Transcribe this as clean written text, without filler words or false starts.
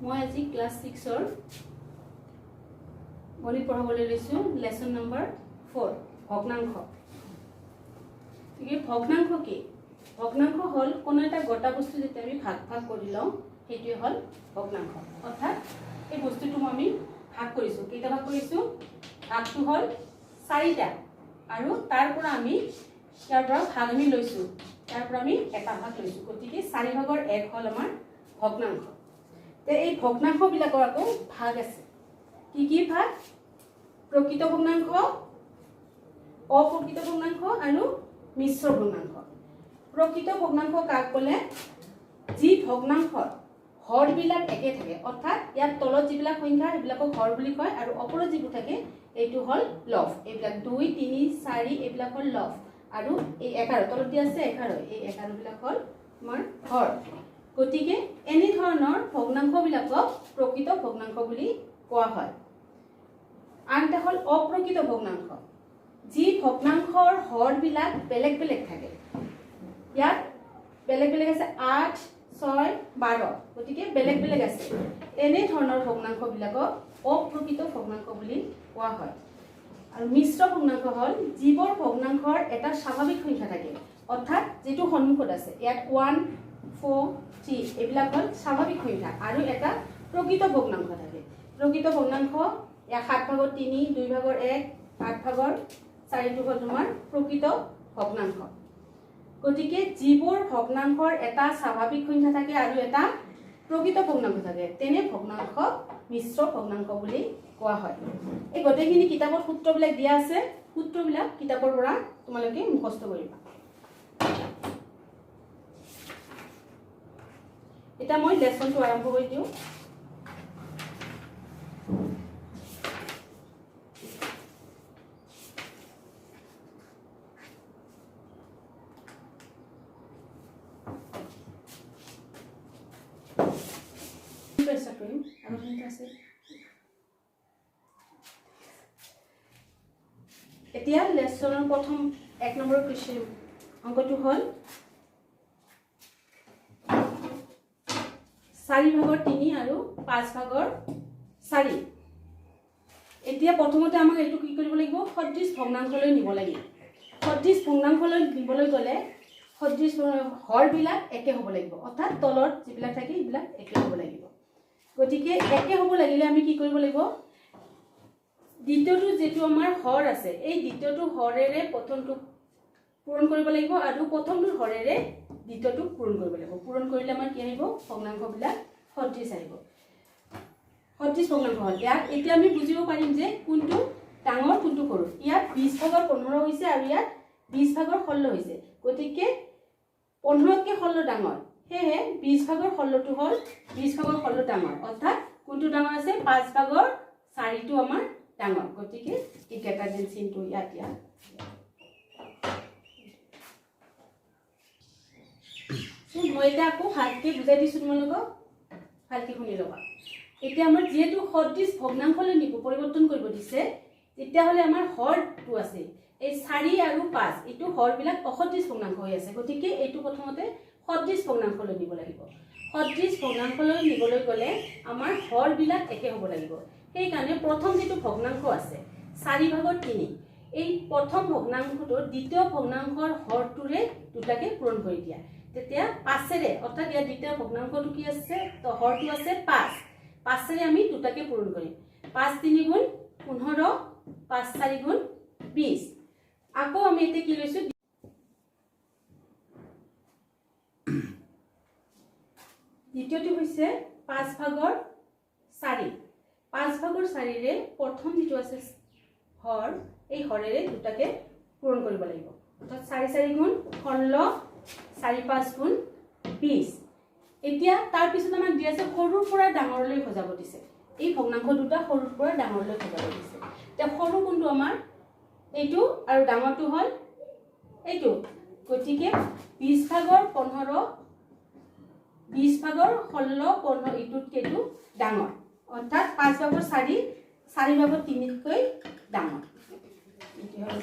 মই আজি ক্লাছ ছিক্সৰ গণিত পঢ়াবলৈ লৈছোঁ। লেচন নম্বৰ 4, ভগ্নাংশ। গতিকে ভগ্নাংশ কি? ভগ্নাংশ হ'ল কোনো এটা গোটা বস্তু যেতিয়া আমি ভাগ ভাগ কৰি লওঁ, সেইটোৱে হ'ল ভগ্নাংশ। অৰ্থাৎ এই বস্তুটো আমি ভাগ কৰিছোঁ। কেইটা ভাগ কৰিছোঁ? ভাগটো হ'ল চাৰিটা আৰু তাৰ পৰা আমি ইয়াৰ পৰা ভাগ আমি লৈছোঁ, ইয়াৰ পৰা আমি এটা ভাগ লৈছোঁ। গতিকে 4 ভাগৰ 1 হ'ল আমাৰ ভগ্নাংশ। এই ভগ্নাংশবিলাকৰ আকৌ ভাগ আছে। কি কি ভাগ? প্ৰকৃত ভগ্নাংশ, অপ্ৰকৃত ভগ্নাংশ আৰু মিশ্ৰ ভগ্নাংশ। প্ৰকৃত ভগ্নাংশ কাক বোলে? যি ভগ্নাংশত হৰবিলাক একে থাকে, অৰ্থাৎ ইয়াত তলত যিবিলাক সংখ্যা সেইবিলাকক হৰ বুলি কয় আৰু ওপৰত যিবোৰ থাকে এইটো হ'ল লব। এইবিলাক 2, 3, 4 এইবিলাক হ'ল লব আৰু এই 11 তলত দিয়া আছে 11, এই 11বিলাক হ'ল তোমাৰ হৰ। গতিকে এনেধৰণৰ ভগ্নাংশবিলাকক প্ৰকৃত ভগ্নাংশ বুলি কোৱা হয়। আন এটা হ'ল অপ্ৰকৃত ভগ্নাংশ, যি ভগ্নাংশৰ হৰবিলাক বেলেগ বেলেগ থাকে। ইয়াত বেলেগ বেলেগ আছে, 8, 6, 12, গতিকে বেলেগ বেলেগ আছে। এনেধৰণৰ ভগ্নাংশবিলাকক অপ্ৰকৃত ভগ্নাংশ বুলি কোৱা হয়। আৰু মিশ্ৰ ভগ্নাংশ হ'ল যিবোৰ ভগ্নাংশৰ এটা স্বাভাৱিক সংখ্যা থাকে, অৰ্থাৎ যিটো সন্মুখত আছে, ইয়াত 1, 4, 3 এইবিলাক হ'ল স্বাভাৱিক সংখ্যা আৰু এটা প্ৰকৃত ভগ্নাংশ থাকে। প্ৰকৃত ভগ্নাংশ ইয়াত 7 ভাগৰ 3, 2 ভাগৰ 1, 8 ভাগৰ 4টো হ'ল তোমাৰ প্ৰকৃত ভগ্নাংশ। গতিকে যিবোৰ ভগ্নাংশৰ এটা স্বাভাৱিক সংখ্যা থাকে আৰু এটা প্ৰকৃত ভগ্নাংশ থাকে, তেনে ভগ্নাংশ মিশ্ৰ ভগ্নাংশ বুলি কোৱা হয়। এই গোটেইখিনি কিতাপত সূত্ৰবিলাক দিয়া আছে। সূত্ৰবিলাক কিতাপৰ পৰা তোমালোকে মুখস্থ কৰিবা। এতিয়া মই লেচনটো আৰম্ভ কৰি দিওঁ। ষ্টাৰ্ট কৰিম আৰু আছে। এতিয়া লেচনৰ প্ৰথম 1 নম্বৰৰ কুৱেশ্যন অংকটো হ'ল 4 ভাগৰ 3 আৰু 5 ভাগৰ 4। এতিয়া প্ৰথমতে আমাক এইটো কি কৰিব লাগিব? সদৃশ ভগ্নাংশলৈ নিব লাগিব। সদৃশ ভগ্নাংশলৈ নিবলৈ গ'লে সদৃশ হৰবিলাক একে হ'ব লাগিব, অৰ্থাৎ তলত যিবিলাক থাকে সেইবিলাক একে হ'ব লাগিব। গতিকে একে হ'ব লাগিলে আমি কি কৰিব লাগিব? দ্বিতীয়টো যিটো আমাৰ হৰ আছে, এই দ্বিতীয়টো হৰেৰে প্ৰথমটো পূৰণ কৰিব লাগিব আৰু প্ৰথমটোৰ হৰেৰে দ্বিতীয়টো পূৰণ কৰিব লাগিব। পূৰণ কৰিলে আমাৰ কি আহিব? ভগ্নাংশবিলাক সদৃশ আহিব। সদৃশ ভগ্নাংশ হ'ল ইয়াত এতিয়া আমি বুজিব পাৰিম যে কোনটো ডাঙৰ, কোনটো সৰু। ইয়াত 20 ভাগৰ 15 হৈছে আৰু ইয়াত 20 ভাগৰ 16 হৈছে। গতিকে 15তকৈ 16 ডাঙৰ। সেয়েহে 20 ভাগৰ 16টো হ'ল 20 ভাগৰ 16 ডাঙৰ। অৰ্থাৎ কোনটো ডাঙৰ আছে? 5 ভাগৰ 4টো আমাৰ ডাঙৰ। গতিকে এই গ্ৰেটাৰ দেন চিনটো ইয়াত ইয়াত। মই এতিয়া আকৌ ভালকৈ বুজাই দিছোঁ তোমালোকক, ভালকৈ শুনি ল'বা। এতিয়া আমাৰ যিহেতু সদৃশ ভগ্নাংশলৈ নিব পৰিৱৰ্তন কৰিব দিছে, তেতিয়াহ'লে আমাৰ হৰটো আছে এই 4 আৰু 5, এইটো হৰবিলাক অসদৃশ ভগ্নাংশ হৈ আছে। গতিকে এইটো প্ৰথমতে সদৃশ ভগ্নাংশলৈ নিব লাগিব। সদৃশ ভগ্নাংশলৈ নিবলৈ গ'লে আমাৰ হৰবিলাক একে হ'ব লাগিব। সেইকাৰণে প্ৰথম যিটো ভগ্নাংশ আছে 4 ভাগৰ 3, এই প্ৰথম ভগ্নাংশটো দ্বিতীয় ভগ্নাংশৰ হৰটোৰে দুটাকে পূৰণ কৰি দিয়া। তেতিয়া 5েৰে, অৰ্থাৎ ইয়াত দ্বিতীয় ভগ্নাংশটো কি আছে? তো হৰটো আছে 5। 5েৰে আমি দুটাকে পূৰণ কৰিম। 5 3 গুণ 15, 5 4 গুণ 20। আকৌ আমি এতিয়া কি লৈছোঁ? দ্বিতীয়টো হৈছে 5 ভাগৰ 4। 5 ভাগৰ 4ৰে প্ৰথম যিটো আছে হৰ, এই হৰেৰে দুটাকে পূৰণ কৰিব লাগিব। অৰ্থাৎ 4 4 গুণ 16, 4 5 গুণ 20। এতিয়া তাৰপিছত আমাক দিয়া আছে সৰুৰ পৰা ডাঙৰলৈ সজাব দিছে। এই ভগ্নাংশ দুটা সৰুৰ পৰা ডাঙৰলৈ সজাব দিছে। এতিয়া সৰু কোনটো আমাৰ? এইটো আৰু ডাঙৰটো হ'ল এইটো। গতিকে 20 ভাগৰ 15, 20 ভাগৰ 16, 15 এইটোতকৈ এইটো ডাঙৰ। অৰ্থাৎ 5 ভাগৰ 4, 4 ভাগৰ 3তকৈ ডাঙৰ। এইটো হ'ল।